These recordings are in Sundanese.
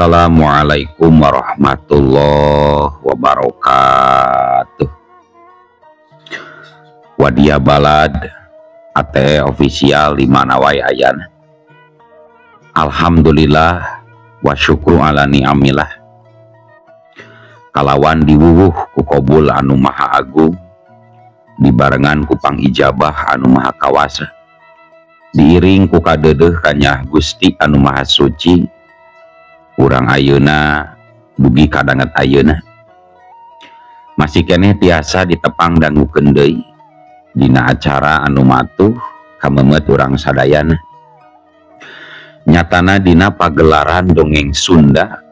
Assalamualaikum warahmatullahi wabarakatuh. Wadia Balad ATE official di mana wae ayana. Alhamdulillah wa syukru ala ni'amillah. Kalawan diwuwuh ku kobul anu maha agung, dibarengan ku pangijabah anu maha kawasa, diiring ku kadeudeuh kanyah Gusti anu maha suci. Urang ayeuna dugi kadanget ayeuna masih keneh tiasa ditepang dangukeun deui dina acara anu matuh kamemet urang sadayana. Nyatana dina pagelaran dongeng Sunda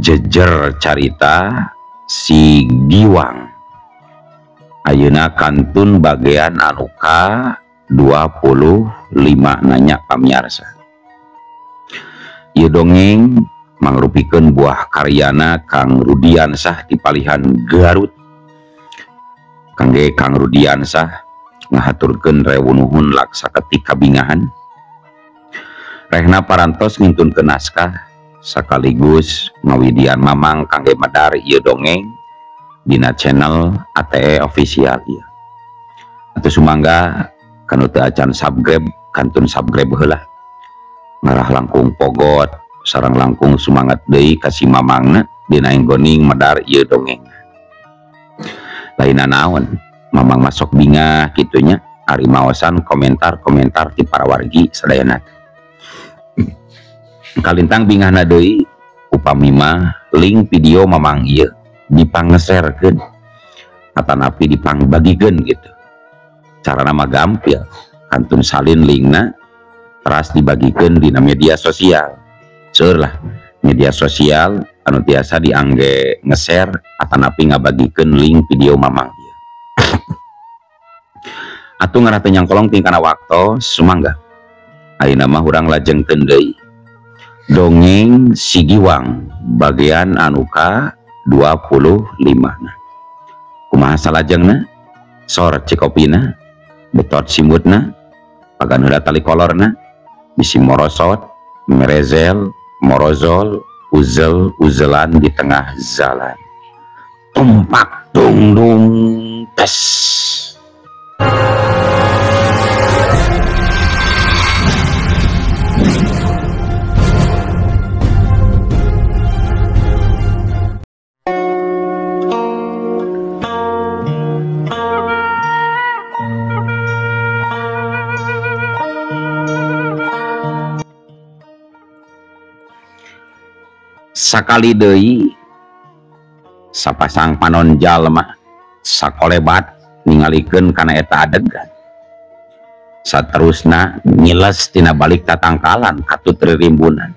jejer carita si Giwang ayeuna kantun bagian anu ka 25 nanya pamiarsa. Ieu dongeng mangrupikeun buah karyana Kang Rudiansah di palihan Garut. Kangge Kang Rudiansah ngahaturkeun rewu nuhun laksa ketik kabingahan. Rehna parantos ngintunkeun naskah sekaligus ngawidian mamang kangge medar ieu dongeng dina channel ATE official ieu. Atuh sumangga kanu teu acan subscribe kantun subscribe heula. Ngarah langkung pogot sareng langkung sumangat deui ka si mamangna dina enggoning medar ieu dongeng. Lainna naon, mamang masuk bingah kitunya ari maosan komentar-komentar ti para wargi sadayana. Kalintang bingahna deui upami mah link video mamang ieu dipangeserkeun atanapi dipangbagikeun gitu. Carana mah gampil, kantun salin linkna teras dibagikeun dina media sosial. Seueur lah media sosial anu tiasa diangge nge-share atanapi ngabagikeun link video mamang ieu. Atuh ngarah teu nyangkolong tingkana waktos sumangga. Ayeuna mah urang lajengkeun deui dongeng si Giwang bagian anu ka 25. Nah, kumaha salajengna? Sor cikopina, betot simutna, pagan heula tali kolorna, bisi morosot, merezel, morozol, uzel uzelan di tengah jalan. Tumpak dung dung tes. Sakali deui sapasang panon jalma sakolebat ningalikeun kana eta adegan. Saterusna nyiles tina balik tatangkalan katut ririmbunan.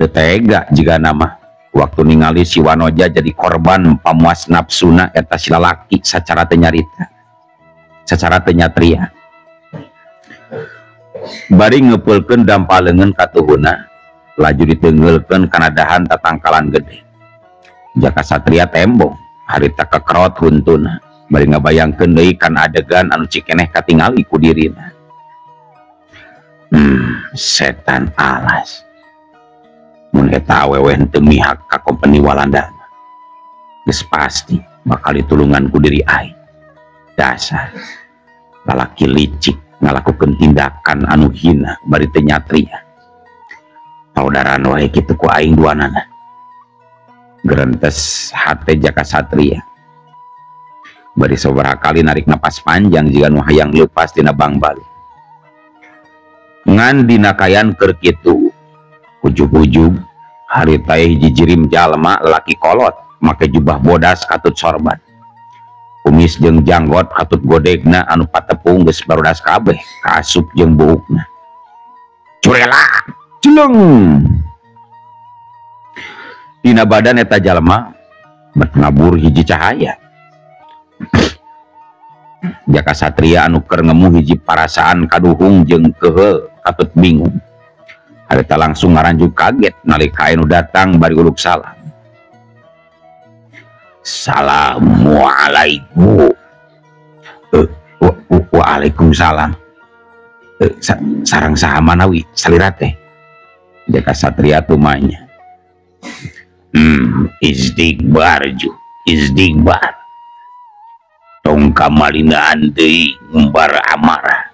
Teu tega jigana mah waktu ningali si Wanoja jadi korban pamuas nafsuna eta si lalaki sacara teu nyarita, sacara teu nyatria. Bari ngepeulkeun dampa leungeun katuhuna laju ditenggulkeun kana dahan tatangkalan gede. Jaka Satria tembong harita kekerot huntuna bari ngabayangkeun deui kana adegan anu cikeneh katingali ku dirina. Setan alas. Mun eta awewe henteu mihak ka kompeni Walanda geus pasti bakal ditulungan ku diri aing. Dasar lalaki licik ngalakukeun tindakan anu hina bari teu nyatria. Saudaraan wae kitu ku aing duanana. Gerentes hate Jaka Satria. Bari sabaraha kali narik napas panjang jiga nu hayang leupas tina bangbal. Ngan dina kayan keur kitu ujug-ujug harita hiji jirim jalma laki kolot make jubah bodas katut sorban. Kumis jeung janggot katut godegna anu patepung geus barudas kabeh kaasup jeung buukna. Curela jeleng. Dina badan eta jalma bet ngabur hiji cahaya. Jaka Satria anu keur ngemu hiji parasaan kaduhung jeung keheul katut bingung. Harita langsung ngaranjuk kaget nalika anu datang bari uluk salam. Assalamualaikum. Waalaikumsalam. Sarang saha manawi salira teh? Jaka Satria tumanya. Istighbar ju, istighbar. Tong kamalinaan deui ngumbar amarah.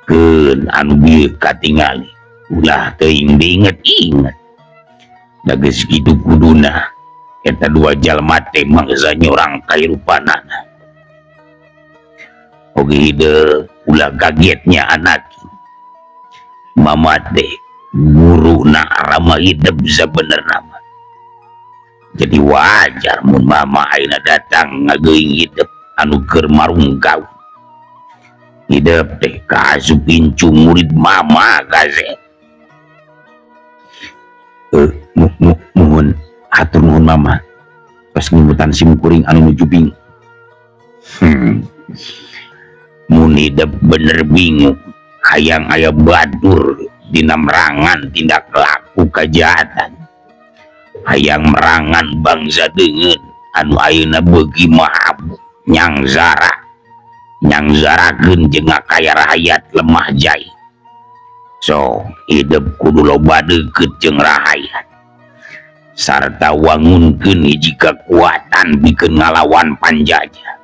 Keun anu bieu katingali ulah teuing diinget-inget. Da geus kitu kuduna eta dua jalma teh mangsa nyorang kahirupanana. Oge hideung ulah kagetnya anak. Mama teh guru na rama hidup sabenerna mah. Jadi wajar mun mama ayeuna datang ngageuing hidup anu keur marungkau. Hidup teh kaasup incu murid mama kasep. Muhun hatur nuhun mama. Pas ngemutan sim kuring anu nuju bingung. Mun hidup bener bingung, hayang aya batur dina merangan tindak laku kejahatan. Hayang merangan bangsa deungeun anu ayeuna beuki mahabuk nyangsara. Nyangsarakeun jeung ngakaya rakyat lemah jai. So, hidup kudu loba deukeut jeung rahayat. Sarta wangunkeun hiji kekuatan pikeun ngalawan panjajah.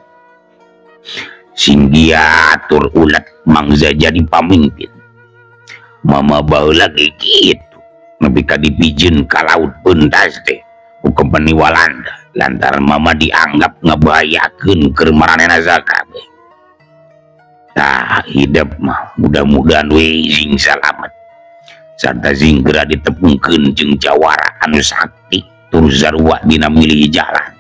Sing diatur ulet mangsa jadi pamimpin. Mama baheula ge kitu, nepi ka dipijeun ka laut pentas teh ku kompeni Walanda lantaran mama dianggap ngebahayakeun keur maranehna sakabeh. Tah hidup mah mudah-mudahan we sing salamet. Sarta sing geura ditepungkeun jeung jawara anu sakti tur sarua dina milih jalan.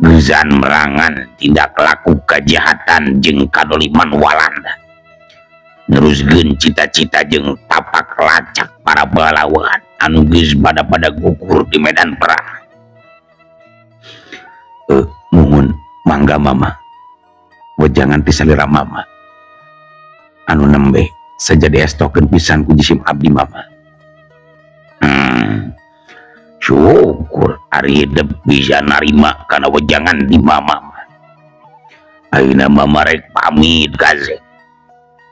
Geuzan merangan tindak laku kejahatan jeung kadoliman Walanda. Neruskeun cita-cita jeung tapak lacak para pahlawan anu geus pada-pada gugur di medan perang. Muhun mangga mama. Wejangan ti salira mama. Anu nembe sajadi estokeun pisan ku jisim abdi mama. Syukur ari hidup bisa narima kana wejangan di mama. Ayeuna mama rek pamit kasep.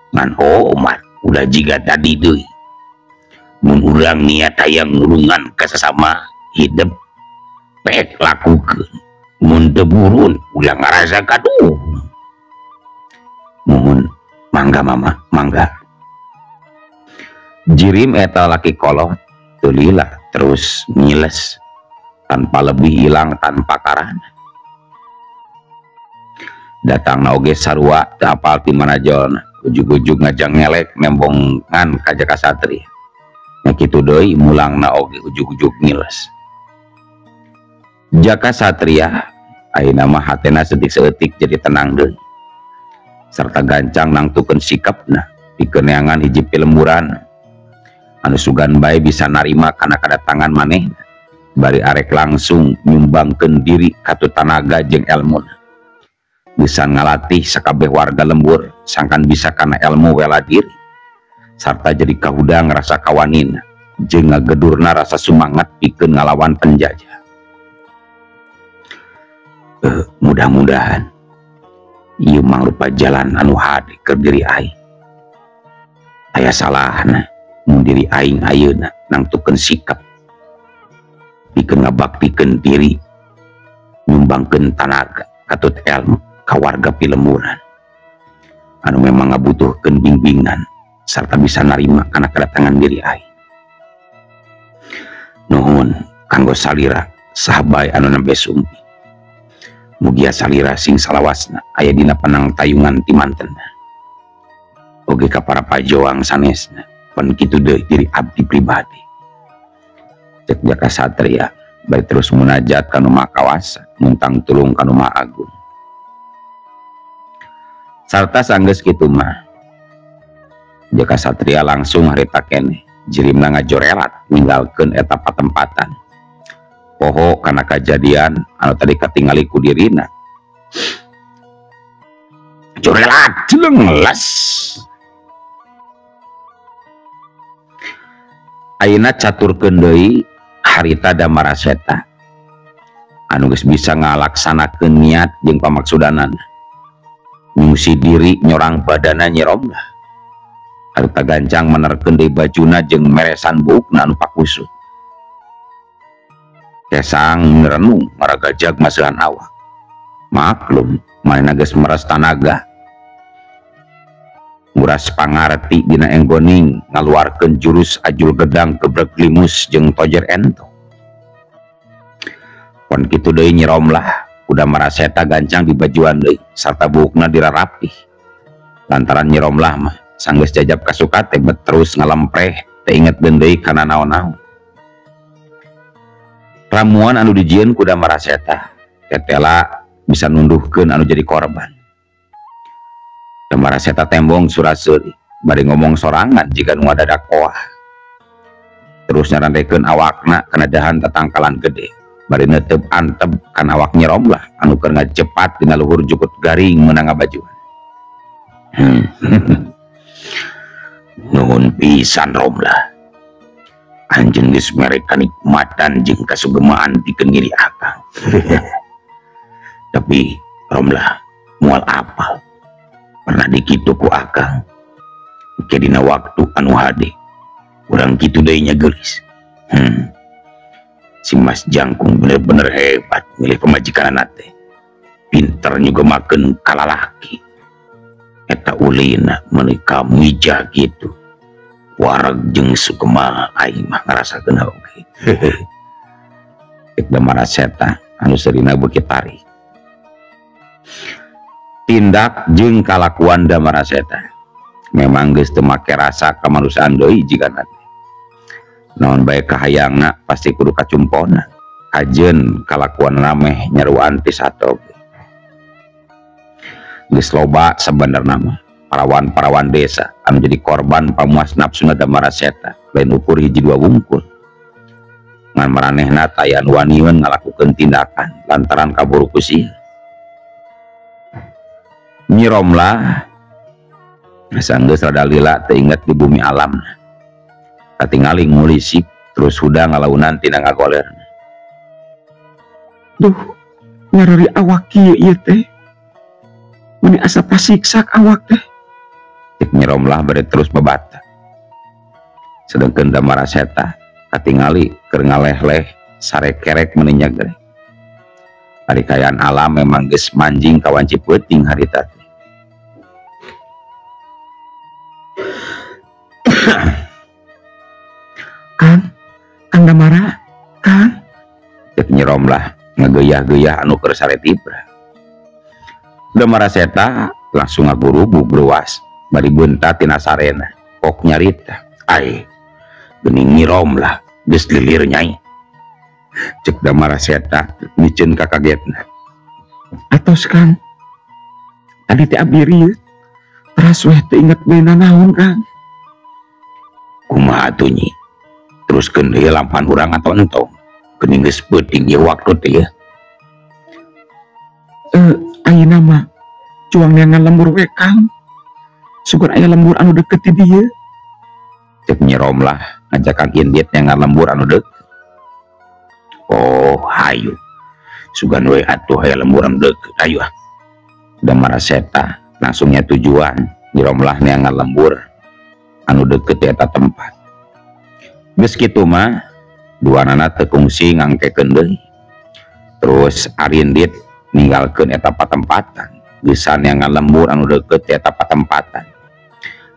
Ngan omat ulah jiga tadi deui. Mun urang niat hayang nulungan ka sasama hidup pek lakukeun. Mun teu burun ulah ngarasa kaduh. Muhun mangga mama, mangga. Jirim eta laki kolot teu lila terus ngiles tanpa lebih hilang tanpa karana. Datangna oge sarua teu apal ti mana jolna, ujug-ujug ngajang ngelek nembongan ka Jaka Satria. Nya kitu deui mulangna oge ujug-ujug ngiles. Jaka Satria ayeuna mah hatena setik-seeutik jadi tenang deui. Serta gancang nangtukeun sikapna pikeun neangan hiji pilemburan anu sugan bae bisa narima kana kadatangan manehna bari arek langsung nyumbangkeun diri katu tanaga jeung elmuna. Bisa ngalatih sakabeh warga lembur sangkan bisa kana elmu wela diri sarta jadi kahudang rasa kawanina jeung ngagedurna rasa sumangat pikeun ngalawan penjajah. Mudah-mudahan ieu mangrupa jalan anu hade keur diri aing. Aya salahna mun diri aing ayeuna nangtukeun sikap pikeun ngabaktikeun diri nyumbangkeun tanaga katut elmu ka warga pilemburan anu memang ngabutuhkeun bimbingan sarta bisa narima kana kedatangan diri aing. Nuhun kanggo salira saha bae anu nembe sumpi. Mugia salira sing salawasna aya dina panang tayungan ti mantenna. Oge ka para pajoang sanesna pun kitu deui diri abdi pribadi. Cek Jaka Satria bari terus munajat ka nu Maha Kawasa muntang tulung ka nu Maha Agung. Sarta sanggeus kitu mah Jaka Satria langsung harita keneh jirimna ngajorelat ninggalkeun eta patempatan. Poho kana kajadian anu tadi katingali ku dirina. Jorelat jeleng les. Ayeuna caturkeun deui harita Damaraseta anu geus bisa ngalaksanakeun niat jeung pamaksudanana. Nyungsi diri nyorang badana Nyi Romlah. Harita gancang menerkeun deui bajuna jeung meresan buukna anu pakusut. Kesang ngerenung maragajag maseuhan awak. Maklum manehna geus meres tanaga. Nguras pangarti dina enggoning ngaluarkeun jurus ajul gedang kebrek limus jeung tojer ento. Pon kitu deui Nyi Romlah ku Damara Seta gancang dibajuan deui sarta buukna dirarapih. Lantaran Nyi Romlah mah sanggeus jajab kasuka teh bet terus ngalempreh teu inget deui kana naon-naon. Ramuan anu dijieun ku Damara Seta tetela bisa nunduhkeun anu jadi korban. Damara Seta tembong suraseuri bari ngomong sorangan jiga nu ngadadak koah. Terus nyarandekeun awakna kana dahan tatangkalan gede. Bari neuteup antep kana awak Nyi Romlah anu keur ngajepat dina luhur jukut garing meunang ngabajuan. Nuhun pisan Romlah. Anjeun geus mere kanikmatan jeung kasugemaan pikeun ngiri akang. Tapi Romlah moal apal pernah dikitu ku akang. Ke dina waktu anu hade urang kitu deui nya geulis. Si Mas Jangkung bener-bener hebat milih pemajikan teh. Pinter juga makan kalalaki. Eta ulina meuni kamija gitu. Wareg jeung sukema aing mah ngarasakeun oge. Cek Damara Seta anu seurina beuki tarik. Tindak jeung kalakuan Damara Seta memang geus teu make rasa kamanusiaan deui jigana teh. Naon bae kahayangna pasti kudu kacumpona. Kajeun kalakuan rameh nyaruan ti sato. Geus loba sabenerna mah parawan-parawan desa anu jadi korban pamuas nafsuna Damara Seta lain ukur hiji dua wungkul. Ngan maranehna taya anu waniun ngalakukeun tindakan lantaran kaburu ku sieun. Nyi Romlah sanggeus rada lila teu inget di bumi alamna. Katingali ngulisik terus hudang ngalaunan tina ngagolerna. Duh, ngarori awak kieu ieu teh. Meuni asa pasiksak awak teh. Cek Nyi Romlah bari terus babata. Sedengkeun Damara Seta katingali keur ngaleh-leh sarekerek meuni nyagrek. Ari kaayaan alam memang geus manjing ka wanci peuting harita teh. Kang, Kang Damara, Kang. Cek Nyi Romlah ngageuya-geuya anu keur sare tibra. Damara Seta langsung ngagurubug bruas bari beunta tina sarena kok nyarita. Ai, geuning Nyi Romlah geus lilir nyai. Cek Damara Seta miceun kakagetna. Atos Kang, tadi teh abdi rieut teras weh teu inget deui nanaon Kang. Kumaha atuh Nyi? Teruskeun deui lampahan urang atau entong? Geuning geus peuting ieu waktu teh ya. Ayeuna mah cuang neangan lembur we Kang. Syukur aya lembur anu deket di dieu. Cek Nyi Romlah ngajakan indit neangan lembur anu deket. Oh, hayu. Sugan we atuh aya lembur anu deket, hayu ah. Damara Seta langsungnya tujuan Nyi Romlah neangan lembur anu deket di eta tempat. Geus kitu mah duanana teu kungsi ngangkekeun deui. Terus arindit ninggalkeun eta patempatan. Geusan neangan lembur anu deket di eta patempatan.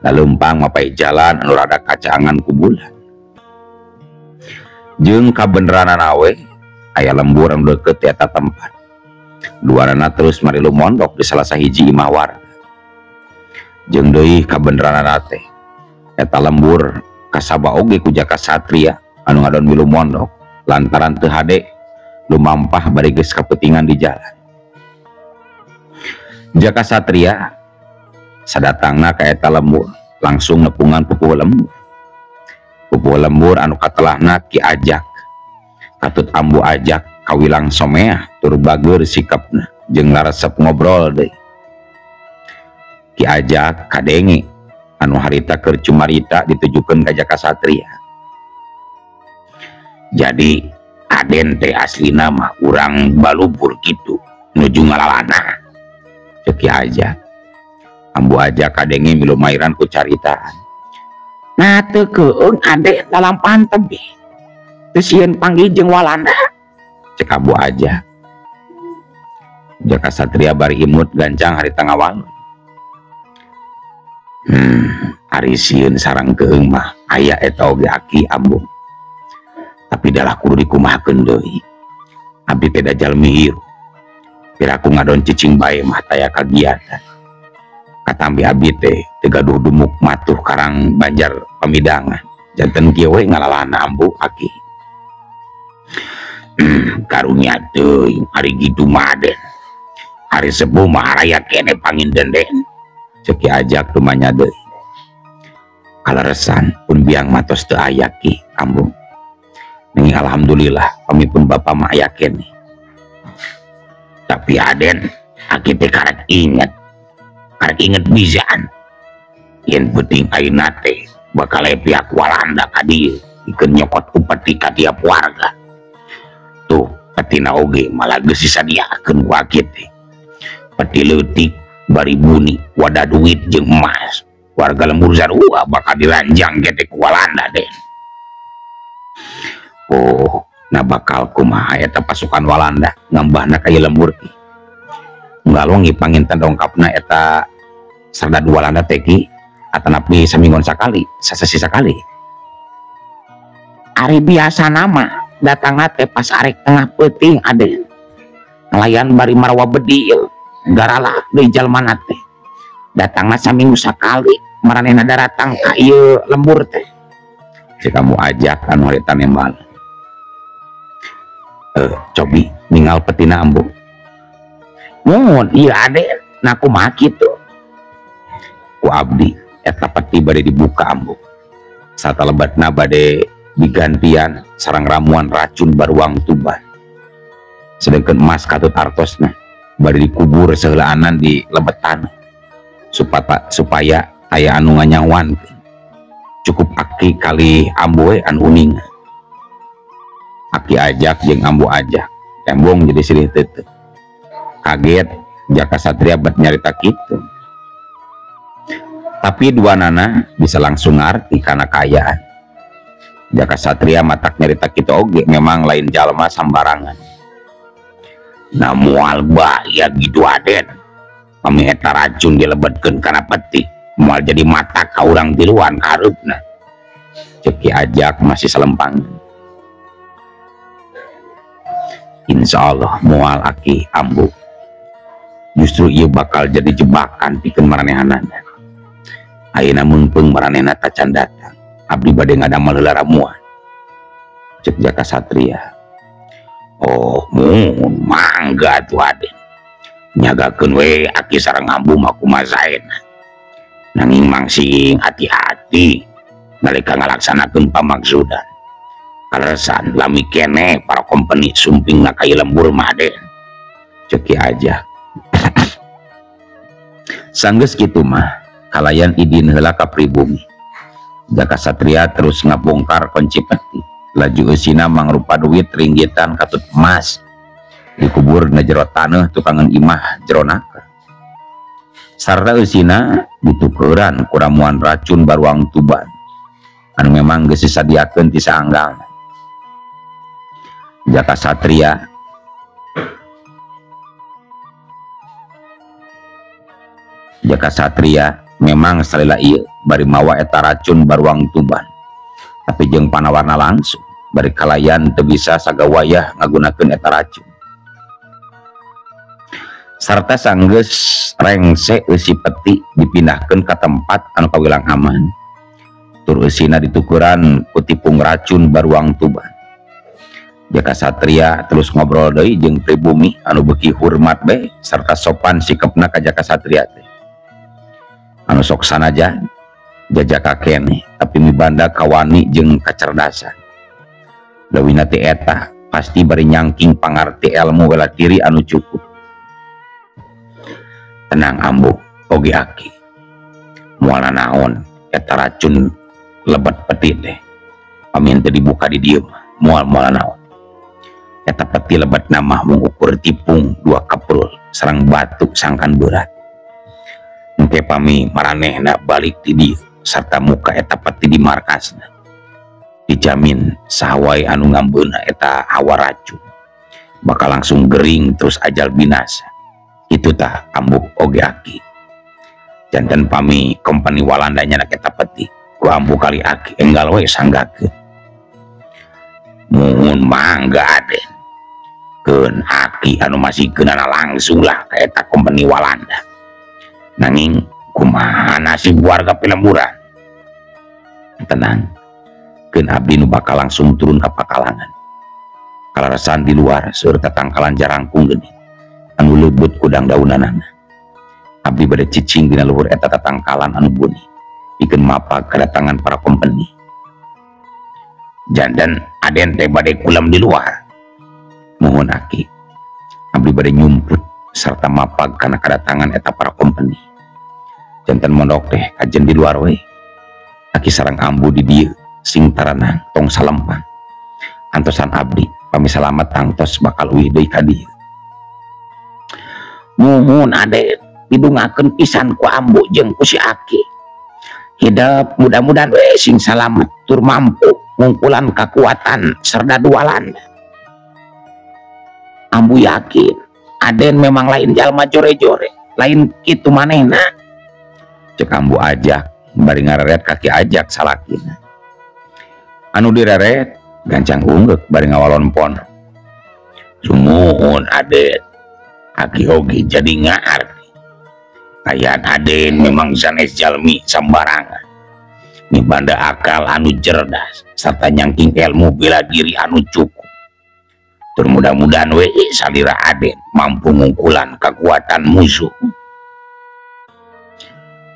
Laleumpang mapai jalan anu rada kacaangan ku bulan. Jeung kabeneranana we aya lembur anu deket di eta tempat. Duanana terus marilu mondok di salah sahiji imah warga. Jeung deui kabeneranana teh eta lembur kasaba oge ku Jaka Satria anu ngadon milu mondok lantaran teu hade lumampah bari geus kapetingan di jalan. Jaka Satria sadatangna ka eta lembur langsung nepungan pupuh lembur. Pupuh lembur anu katelahna Ki Ajak katut ambu Ajak kawilang someah tur bageur sikapna jeung laresep ngobrol deui. Ki Ajak kadenge anu harita keur cumarita ditujukeun ka Jaka Satria. Jadi Aden teh aslina mah urang balubur kitu nuju ngalalana. Cek Ki Ajak. Ambu Ajak kadenge milu mairan ku caritaan. Nah teu keueung Aden lalampahan tebih. Teu sieun panggih jeung Walanda. Cek Ambu aja. Jaka Satria bari imut gancang harita ngawal. Ari sieun sarang keung mah aya eta oge aki ambu. Tapi dalah kudu dikumahakeun deui. Abdi teh da jalmi hirup. Piraku ngadon cicing bae mah taya kagiatan. Katambi abdi teh teu gaduh dumuk matuh karang Banjar pamidangan. Janten kieu we ngalalana ambu aki. Karunya teuing ari kitu mah den. Ari sepuh mah araya keneh panginden den. Cek Ki Ajak tumanya deui. Kaleresan pun biang matos teu aya ki ambu. Nanging alhamdulillah pamipun bapa mah aya keneh. Tapi aden aki teh karek inget. Karek inget pisan. Yen penting ayeuna teh bakal aya pihak Walanda ka dieu ikeun nyokot upeti ka tiap warga. Tuh petina oge malah geus disadiakeun ku aki teh. Peti leutik bari buni wadah duit jeung emas. Warga lembur sarua bakal diranjang ge teh ku Walanda den. Oh, nah bakal kumaha eta pasukan Walanda ngambahna ka ieu lembur ki. Ngalongi panginten dongkapna eta serdadu Walanda teh ki atanapi saminggon sakali, sasasi sakali. Ari biasana mah datangna teh pas arek tengah peuting aden. Ngalayan bari marwa bedil garala deui jalmana teh. Datangna saminggu sakali maranehna daratang ka ieu lembur teh. Cek kamu ajak anu harita nembal. Cobi ningal petina ambu. Mun ieu aden nah kumaha kitu? Ku abdi eta peti bade dibuka ambu. Satalebatna bade digantian sarang ramuan racun baruang tuban. Sedangkan emas katut artosna bade dikubur seheulaanan di lebet tanah supaya aya anu nganyawan. Cukup aki kali ambu we anu uning. Aki ajak jeung ambu ajak tembong jadi silih teuteuk. Kaget Jaka Satria bet nyarita kitu. Tapi dua nana bisa langsung ngarti karena kaayaan. Jaka Satria matak nyarita kitu oge memang lain jalma sambarangan. Nah moal bahaya gitu aden. Pami eta racun dilebetkeun kana peti, moal jadi mata ka urang tiluan kareupna. Cek Ki Ajak masih selempang. Insya Allah moal aki ambu. Justru ieu bakal jadi jebakan pikeun maranehanana. Ayeuna meungpeung maranehna tacan datang. Abdi bade ngadamel heula ramuan. Cek Jaka Satria. Oh, mun mangga atuh aden. Nyagakeun we aki sareng ambu mah kumaha saena. Nanging mangsing hati-hati nalika ngalaksanakeun pamaksudan. Kaleresan lami keneh para kompeni sumpingna ka ieu lembur mah aden. Cek Ki Ajak. Sanggeus kitu mah kalayan idin heula ka pribumi. Jaka Satria terus ngabongkar kunci peti. Laju eusina mangrupa duit ringgitan katut emas. Dikubur na jero taneuh tukangan imah jero naka. Sarta eusina ditukeran ku ramuan racun baruang tuban. Anu memang geus disadiakeun ti saanggalna. Jaka Satria memang salila ieu bari mawa eta racun baruang tuban. Tapi jeung panawarna langsung bari kalayan teu bisa sagawayah ngagunakeun eta racun. Sarta sanggeus rengse eusi peti dipindahkeun ka tempat anu kawilang aman. Tur eusina ditukuran ku tipung racun baruang tuban. Jaka Satria terus ngobrol deui jeung pribumi anu beuki hormat bae sarta sopan sikepna ka Jaka Satria teh. Anu sok sanajan jajaka keneh tapi mibanda kawani jeung kacerdasan. Leuwihna ti eta pasti bari nyangking pangarti ilmu bela diri anu cukup. Tenang ambu oge aki. Moal naon eta racun lebet peti teh. Pamin teu dibuka di dieu moal naon. Eta peti lebet nama mengukur tipung 2 keprul sareng batu sangkan berat. Engke pami maranehna balik ti dieu sarta muka eta peti di markasna. Dijamin saha wae anu ngambeuna eta hawa racun Bakal langsung gering terus ajal binasa. Itu tah ambu oge aki. Janten pami kompeni Walanda nyanak eta peti ku ambu kali aki enggal we sanggakeun. Muhun mangga Aden. Keun aki anu masihkeunana langsung lah ka eta kompeni Walanda. Nanging kumaha nasib warga Pilemburan? Tenang, keun abdi nu bakal langsung turun ka pakalangan. Kalarasan di luar seueur tatangkalan jarangkung geuning anu leubeut kudang daunanana. Abdi bade cicing dina luhur eta tatangkalan anu buni pikeun mapag kedatangan para kompeni. Janten Aden teh bade kulem di luar. Muhun aki, abdi bade nyumput serta mapag kana kedatangan eta para kompeni. Janten mondok teh kajen di luar we. Aki sareng ambu di dieu sing taranang tong salempang. Antosan abdi pami salamet tangtos bakal uih deui ka dieu. Muhun Aden didungakeun pisan ku ambu jeung ku si aki. Hidep mudah-mudahan we sing salamet tur mampu ngungkulan kakuatan serdadu Walanda. Ambu yakin Aden memang lain jalma jore-jore, lain kitu manehna. Cek ambu ajak bari ngareret kaki ajak salakina. Anu direret gancang unggek bari ngawalon pon. Sumuhun Aden, aki oge jadi ngaarti. Kayan Aden memang sanes jalmi sambarangan. Mibanda akal anu cerdas serta nyangking ilmu bela diri anu cukup. Tur mudah-mudahan we salira Aden mampu ngungkulan kekuatan musuh.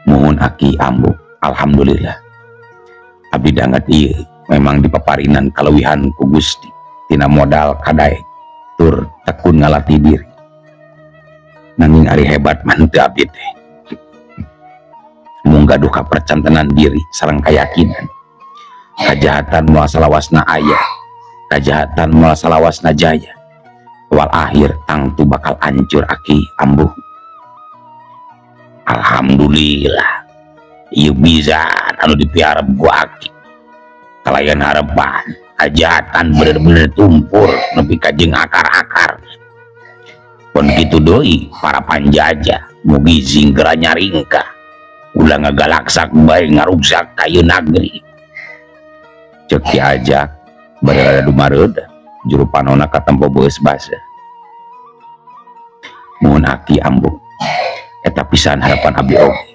Muhun aki ambu, alhamdulillah. Abdi dangat ieu memang dipaparinan kaleuwihan ku Gusti tina modal kadaek tur tekun ngalatih diri. Nanging ari hebat mah teu abdi teh. Mung gaduh kapercantenan diri sareng kayakinan. Kajahatan moal salawasna aya, kajahatan moal salawasna jaya. Awal akhir tangtu bakal hancur aki ambu. Alhamdulillah ieu bizan anu dipiarep ku aki. Kalayan harapan kajahatan bener-bener tumpur nepi ka jeung akar-akar. Pon kitu deui para panjajah mugi singgera nyaringkah ulah ngagalaksak bae ngaruksak ka ieu nagri. Cek Ki Ajak bari rada dumareuda juru panona katempo beus basa. Muhun aki ambu, eta pisan harapan abdi oge.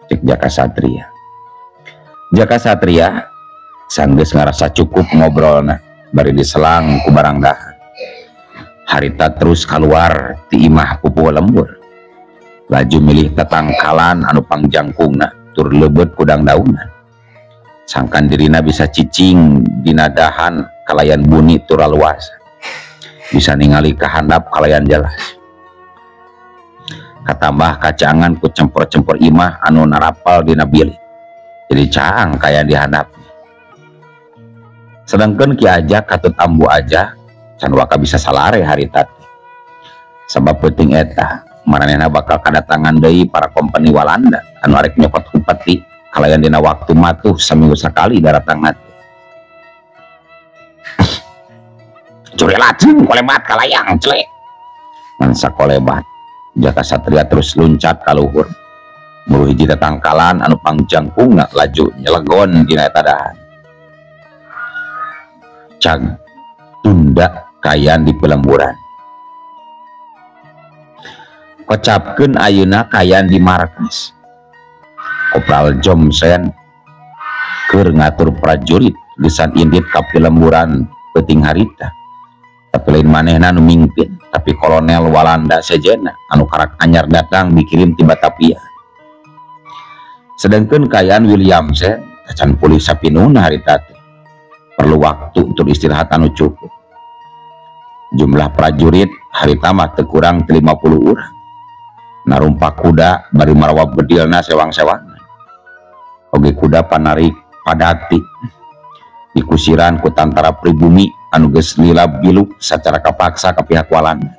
Cek Jaka Satria. Jaka Satria sanggeus ngarasa cukup ngobrolna bari diselang ku barang dahar. Harita terus keluar ti imah pupuh lembur. Laju milih tetangkalan anu pangjangkungna tur leubeut kudang daunan. Sangkan dirina bisa cicing dina dahan kalayan buni tur luas. Bisa ningali kahandap kalayan jelas. Katambah kacangan ku cempor-cempor imah anu narapal dina bilik. Jadi caang kayan dihandap. Sedangkan Ki Ajak katut ambu aja can waka bisa salare harita teh. Sabab peuting eta maranehna bakal kadatangan deui para kompeni Walanda anu arek nyokot upeti kalayan dina waktu matuh saminggu sakali daratangna teh. Curi lajeng kolebat kalayang celek. Ngan sakolebat Jaka Satria terus luncat ka luhur. Muru hiji tatangkalan anu pangjangkungna laju nyelegon dina eta dahan. Cag tunda kayan di pelemburan. Kocapkeun ayeuna kayan di markas. Kopral Jomsen keur ngatur prajurit geusan indit ka pilemburan peuting harita. Tapi lain manehna nu mingpin, tapi kolonel Walanda sejenna anu karak anyar datang dikirim ti Batavia. Sedangkeun kayan Williamsen tacan pulih sapinuna harita teh. Perlu waktu untuk istirahat anu cukup. Jumlah prajurit harita mah teu kurang ti 50 urang. Narumpak kuda bari marawa bedilna sewang-sewangan. Oge kuda panarik padati dikusiran ku tantara pribumi anu geus lila biluk sacara kapaksa ka pihak Walanda.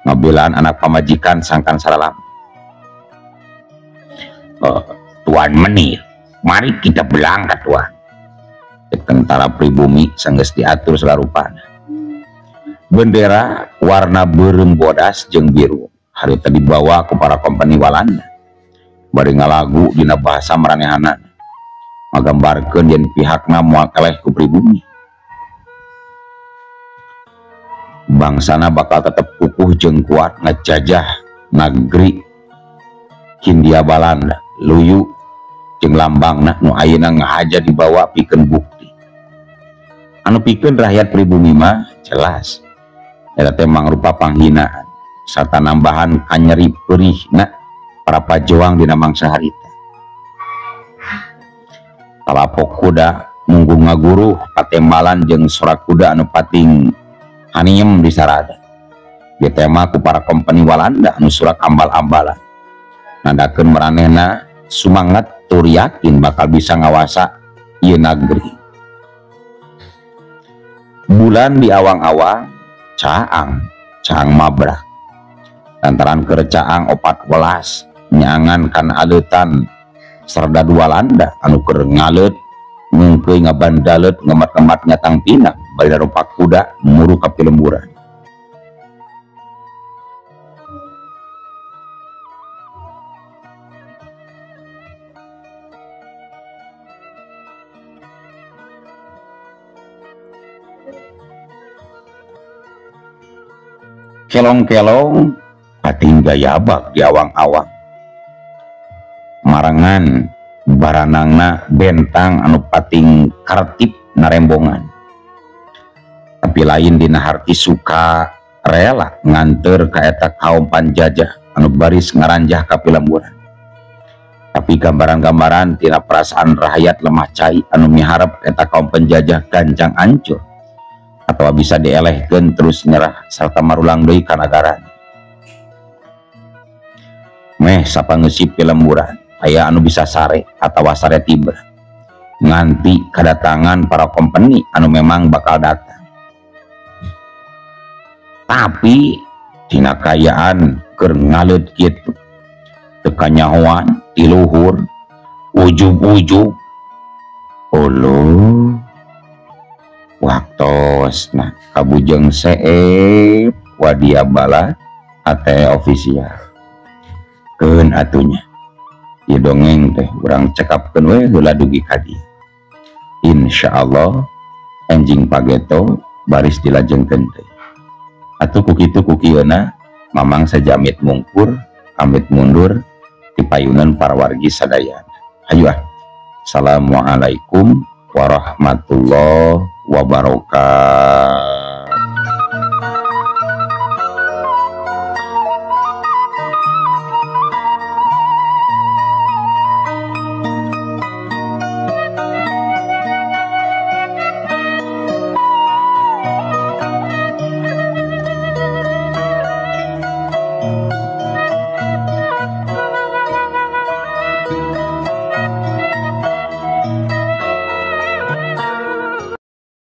Ngabelaan anak pamajikan sangkan salalam. Tuan Menir, mari kita berangkat tuan. Tentara pribumi sanggeus diatur salarupana. Bendera warna beureum bodas jeung biru harita dibawa ku para kompeni Walanda bari ngalagu dina bahasa maranehanana ngagambarkeun yen pihakna moal eleh ku pribumi. Bangsana bakal tetep kukuh jeung kuat ngajajah negeri Hindia Balanda luyu jeung lambangna nu ayeuna ngahaja dibawa pikeun bukti. Anu pikeun rakyat pribumi mah jelas eta teh mangrupa panghinaan sarta nambahan kanyeri perihna para pajuang dina mangsa harita. Talapok kuda munggung ngaguruh patembalan jeung sorak kuda anu pating haniem disarada. Ditema ku para kompeni Walanda anu surak ambal-ambalan. Nandakeun maranehna sumangat tur yakin bakal bisa ngawasa ieu nagri. Bulan di awang-awang caang, caang mabrak. Lantaran keur caang 4 welas nyangan kana aleutan serdadu Walanda anu keur ngaleut mungkeuy ngabandaleut ngemat-ngemat nyatang pinang bari narupak kuda muru ka pilemburan. Kelong-kelong pating gayabak di awang-awang. Marangan baranangna bentang anu pating kartip narembongan. Tapi lain dina harti suka rela nganteur ka eta kaum panjajah anu baris ngaranjah ka pilemburan. Tapi gambaran-gambaran tina perasaan rakyat lemah cai anu miharep eta kaum penjajah gancang ancur atau bisa dielehkeun terus nyerah serta marulang deui ka nagarana. Meh sapangeusi pilemburan aya anu bisa sare atawa sare tiba nganti kedatangan para kompeni anu memang bakal datang. Tapi dina kaayaan keur ngaleut kitu teu kanyahoan ti luhur ujug-ujug uluh waktosna kabujeng seep wadia bala ate ofisial keun atunya ieu dongeng teh urang cekapkeun we heula dugi ka dieu. Insyaallah enjing pageto baris dilajengkeun teh. Atuh ku kitu ku kieuna mamang sajamit mungkur amit mundur di payunan para wargi sadayana. Hayu ah. Assalamualaikum warahmatullahi wabarakatuh.